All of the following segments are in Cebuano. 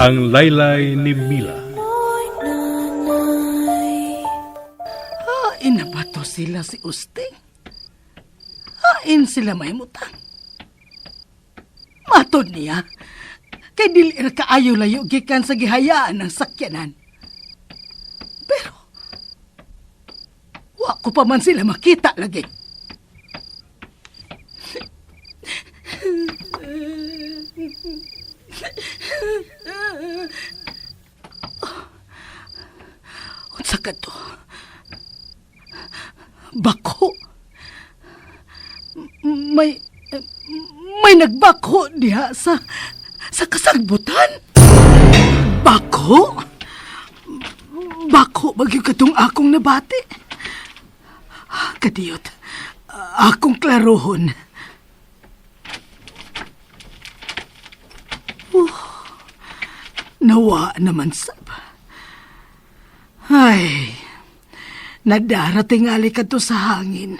Ang laylay ni Mila. Hain na ba to sila si Usting? Hain sila may mutang. Matod niya, kay dili ra kaayo layo gikan sa gihayaan ng sakyanan. Pero, wa ko pa man sila makita lagi. Unsa ka to? Bako. May nagbako diha sa kasagbutan. Bako? Bako bagyo katong akong nabati. Kadiyot. Akong klarohon. Oh, nawa naman sab. Ay, nadarating ali ka to sa hangin.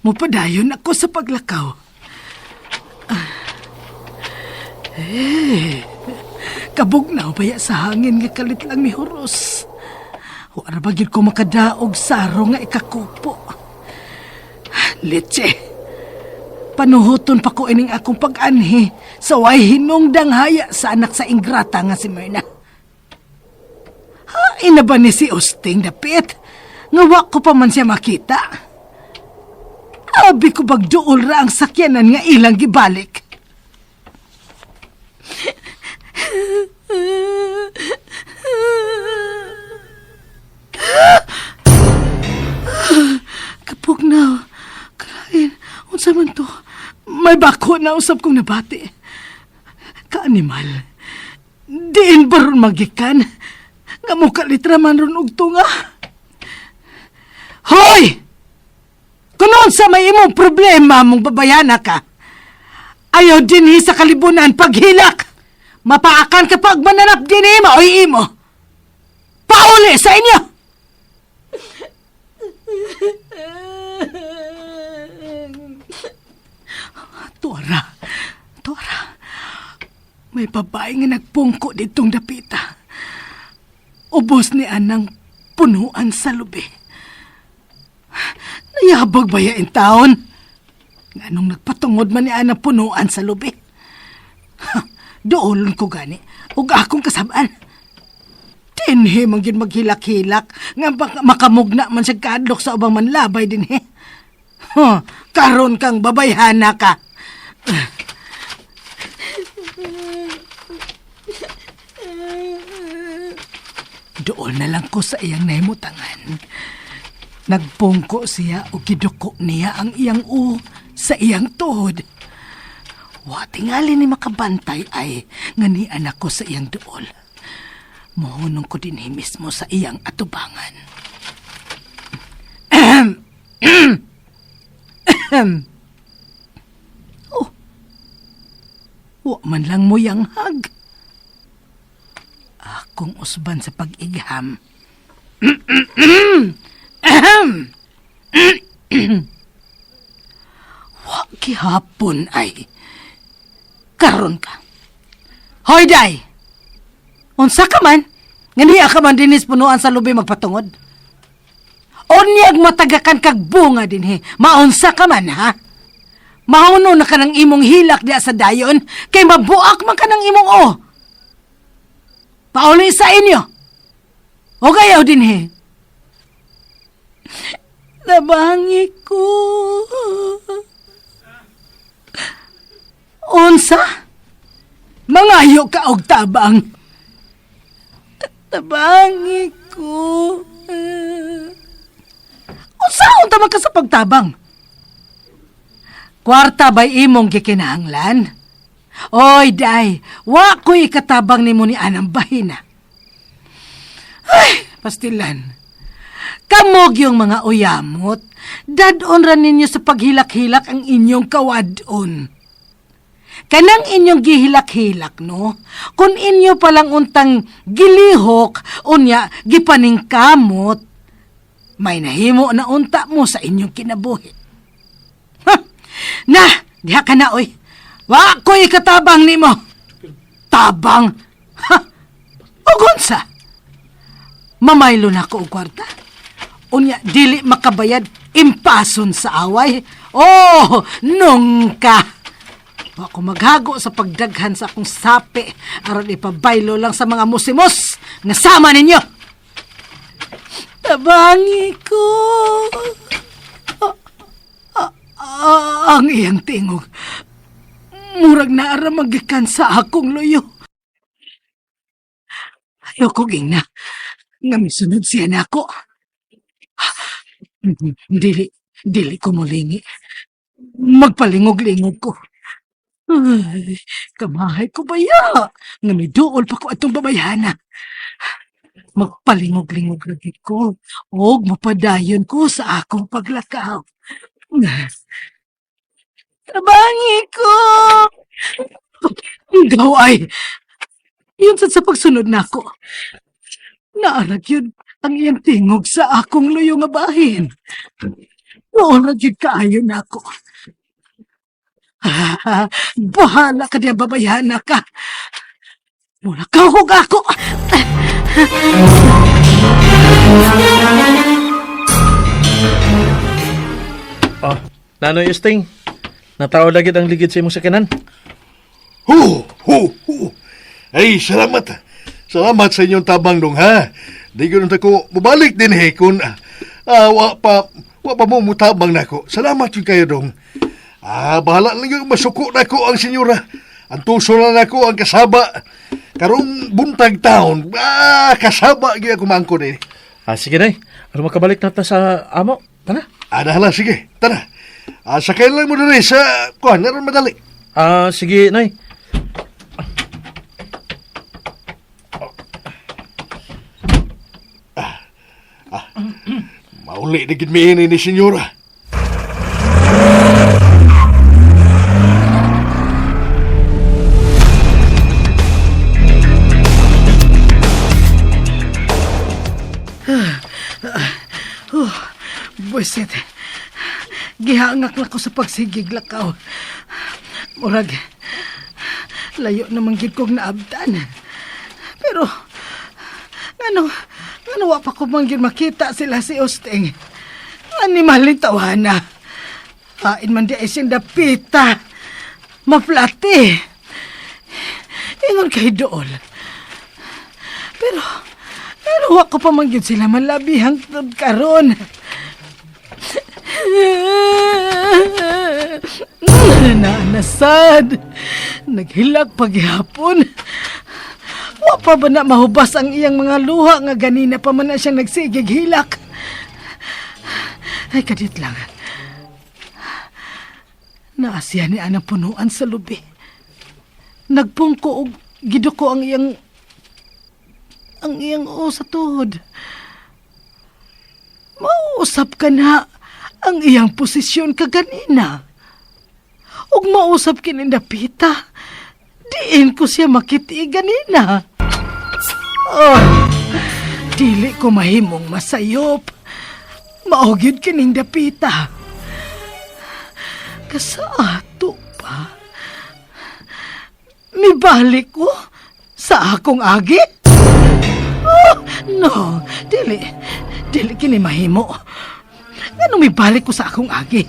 Mupadayon ako sa paglakaw. Eh, kabugnaw baya sa hangin nga kalit lang ni Horos. Wala ba gyud ko makadaog saro nga ikakupo. Leche, panuhuton pa ko ining akong pag-anhi sa way hinungdang haya sa anak sa ingrata nga si Myrna. Hain na ba ni si Usting dapit? Nga wa ko pa man siya makita. Abi ko bagduol ra ang sakyanan nga ilang gibalik. Kapugnaw. Kalain, unsa man to? May bako na usab kong nabati. Kaanimal. Diin ba ron magikan? Nga muka litra man ron og tunga. Hoy! Kunon sa may imong problema mong babayana ka. Ayaw dinhi sa kalibunan paghilak. Mapaakan ka pag mananap dinhi maoy imo. Pauli sa inyo! Tuara, tuara. May babae nga nagpungko ditong dapita. Ubos ni anang punuan sa lubi. Nayabag ba ya in taon? Nga nung nagpatungod man ni anang punuan sa lubi. Ha, doolon ko gani, ug akong kasabaan. Dinhi man gyud maghilak-hilak, nga makamugna man siya kaadlok sa ubang manlabay dinhi. Huh, karon kang babayhana ka. Doon na lang ko sa iyang nahimutangan. Nagpungko siya o giduko niya ang iyang u sa iyang tuhod. Wa tingali ni makabantay ay nga ni anak ko sa iyang duol. Mohunong ko dinhi mismo sa iyang atubangan. Oh, wa man lang mo yang hag. Akong usban sa pag-igham. Wa gihapon ay karon ka. Hoy, day! Unsa ka man? Nga niya ka man dinis punuan sa lubi magpatungod. Unyag matagakan kag bunga dinhi. Maunsa ka man, ha? Mahuno na ka ng imong hilak diya sa dayon, kay mabuak man ka ng imong o. Pauli sa inyo. O gayaw dinhi. Nabangi ko. Unsa? Mangayo ka og tabang. Tabangi ko. Unsa unta man ka sa pagtabang? Kwarta ba'y imong gikinahanglan? Oy, day, wa ko'y ikatabang nimo ni Anang Bahina. Ay, pastilan. Kamog yung mga uyamot, dadon ra ninyo sa paghilak-hilak ang inyong kawadon. Kanang inyong gihilak-hilak, no? Kung inyo palang untang gilihok, unya gipaningkamot, may nahimo na unta mo sa inyong kinabuhi. Ha! Na, diha ka na, oy. Wa ko'y ikatabang nimo. Tabang! Ha! Ug unsa? Mamaylo na ko og kwarta. Unya, dili makabayad, impason sa away. Oh, nungka! Wa ko maghago sa pagdaghan sa akong sapi aron ipabaylo lang sa mga musimos nga sama ninyo. Tabangi ko. Ang iyang tingog. Murag na ara magikan sa akong luyo. Ayoko ging na. Nga misunod siya na ako. Dili, dili ko mulingi. Magpalingog-lingog ko. Ay, kamahay ko baya. Nga may duol pa ko atong babayhana. Magpalingog-lingog lagi ko. Og mapadayon ko sa akong paglakaw. Tabangi ko! Ikaw ay... Yun sad sa pagsunod nako. Naarag yun ang iyang tingog sa akong luyo nga bahin. Noon ra gyud kaayo nako. Ah, bahala ka diya babayhana ka. Mura ka hug ako. Oh, Nanoy Usting, nataw lagi ang ligid sa imong sakyanan. Hu, hu, hu. Ay, salamat. Salamat sa inyong tabang dong, ha? Di ko nung ko mabalik din, he, kung wa pa mo mutabang nako. Salamat yun kayo, dong. Ah, bahala lang yung masuko nako ang senyora. Ang tuso na nako ang kasaba. Karong buntag taon, kasaba gyud ako mangko ni. Ah, sige nay. Ano makabalik na ta sa amo? Tara. Ah, dahala, sige. Tara. Ah, sakay lang mo diri sa kuan, aron madali. Ah, sige nay. Mauli na gid mi ini ni senyora. Buisit. Gihangak na ko sa pagsigig lakaw. Murag, layo naman gid kong naabtan. Pero, ngano, ngano wa pa ko man gyud makita sila si Usting. Animal tawana. Hain man di ay siyang dapita. Maplati. Ingon kay dool. Pero, pero wa ko pa man gyud sila malabihang tud karon. Nanasad. Naghilak paghihapon. Wa pa ba na mahubas ang iyang mga luha nga ganina pa man na siyang nagsigig hilak. Ay, kadit lang. Naasya ni anang punuan sa lubi. Nagpungko og giduko ang iyang o sa tuhod. Mausap ka na ang iyang posisyon kaganina. Ug mausap kini dapita. Diin ko siya makiti ganina. Oh, dili ko mahimong masayop. Mao gyud kining dapita. Kasaato pa. Mibalik ko sa akong agi? Oh, no, dili. Dili kini mahimo. Ngano mibalik ko sa akong agi?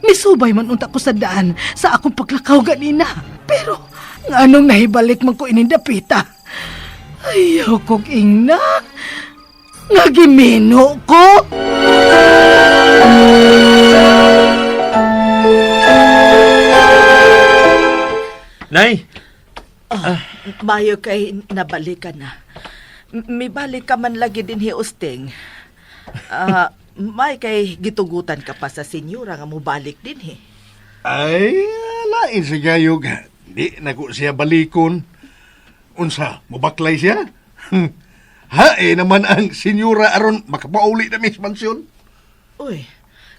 Misubay man unta ko sa daan sa akong paglakaw ganina. Pero nganong nahibalik man ko ining dapita? Ayaw kog ingna. Nga gimino ko. Nay, Mayo kay nabalikan na. Mibalik ka man lagi din hi Usting. Ah, may kay gitugutan ka pa sa senyora nga mobalik din hi. Ay, lain si Gayog. Di na ko siya balikon. Unsa, mubaklay siya? Hae naman ang senyora aron makapauli na mis mansyon. Uy,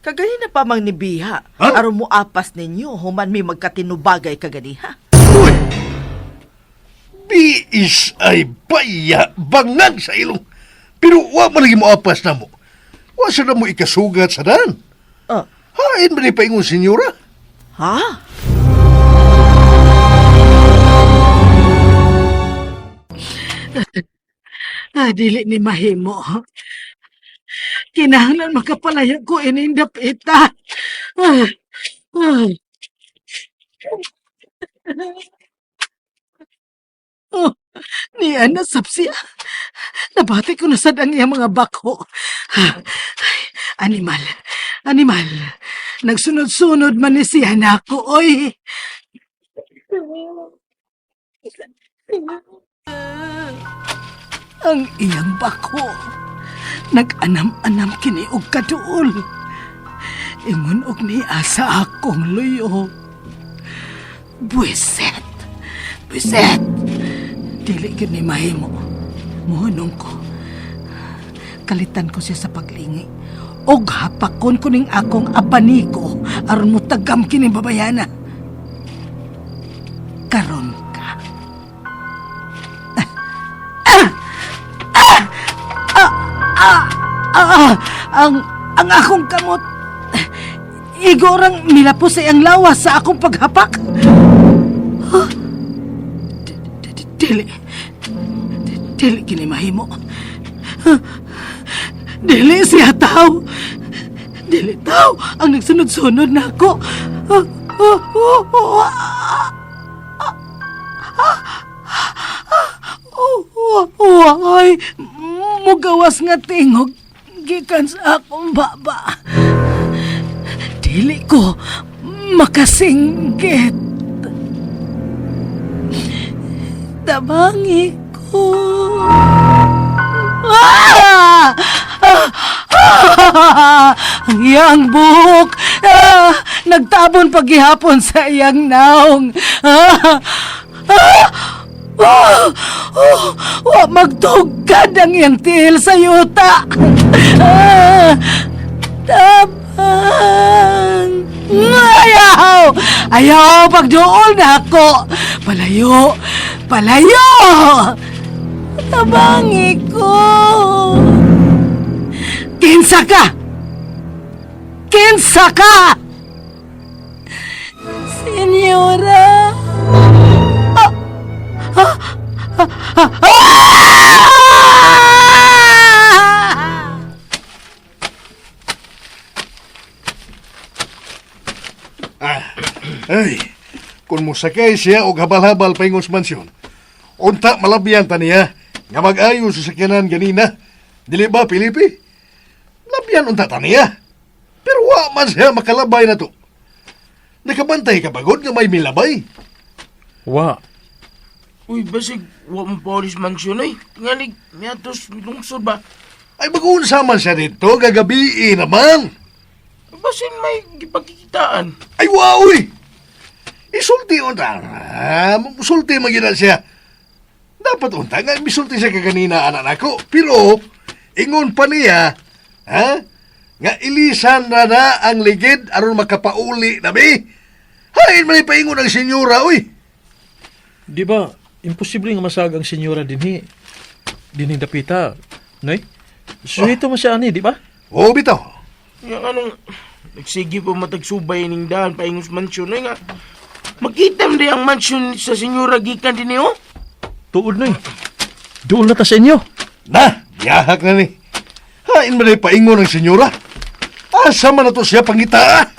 kaganina pa mang nibiha. Ha? Aron mo apas ninyo, human may magkatinubagay kaganiha. Uy! Biis ay baya bangag sa ilong. Pero wa man lagi mo apas na mo. Wa sa na mo ikasugat sa daan. Ah, Hain man ni paingon senyora. ha? Ah, dili ni mahimo. Kinahanglan makapalayo ko ining dapita. Ah, ah. Oh, niya na sab siya. Nabati ko na sad ang iyang mga bako. Ah, ay, animal, animal. Nagsunod-sunod man ni siya nako, oy. Ang iyang bako. Nag-anam-anam kini og kaduol. Ingon og niya sa akong luyo. Buiset. Buiset. Dili gyud ni mahimo. Mohunong ko. Kalitan ko siya sa paglingi. Og hapakon ko ning akong abaniko aron motagam kini babayana. Karon ka. Ah, ang akong kamot. Igorang milapos ay ang lawas sa akong paghapak. Huh? Dili. Dili kini mahimo. Huh? Dili siya tao. Dili tao ang nagsunod-sunod na ako. Ah, ah, ah, ah, ah, ah, ah, ay, mugawas nga tingog gikan sa akong baba. Dili ko makasinggit. Tabangi ko. Ah! Ah! Ah! Ang iyang buhok. Ah! Nagtabon paghihapon sa iyang naong. Ah! Ah! Oh! Oh! Wa magtugkad ang iyang tiil sa yuta. Ah! Tabang! Ayaw! Ayaw! Pagduol na ako! Palayo! Palayo! Tabangi ko! Kinsa ka! Kinsa ka! Senyora! Ah! Ah! Ah! Ah! Ah! Ay, kung mosakay siya og habal-habal paingon sa mansyon, unta malabyan ta niya nga mag-ayo sa sakyanan ganina. Dili ba, Pilipi? Labyan unta ta niya. Pero wa man siya makalabay na to. Nakabantay ka bagod nga may milabay. Wa. Uy, basig, wa mo police mansion ay. Tingalig, miatos lungsod ba? Ay, mag-unsa man siya dito, gagabi naman. Basin may gipagkikitaan. Ay, wow, uy! Isulti unta. Ah, sulti man gyud na siya. Dapat unta nga misulti siya kaganina anak nako. Pero ingon pa niya, ha? Nga ilisan na na ang ligid aron makapauli na mi. Hain man paingon ang senyora, uy. Di ba, imposible nga masag ang senyora dinhi. Dinhi dapita. Noy? Suhito mo siya ani, di ba? Oo, bitaw. Yang anong, nagsige pa matagsubay ning daan paingon sa mansyon ay nga. Makita mo di ang mansyon sa senyora gikan din oh. Tuod, Noy. Duol na ta sa inyo. Na, yahak na ni. Hain man paingon ang senyora. Asa man na to siya pangita?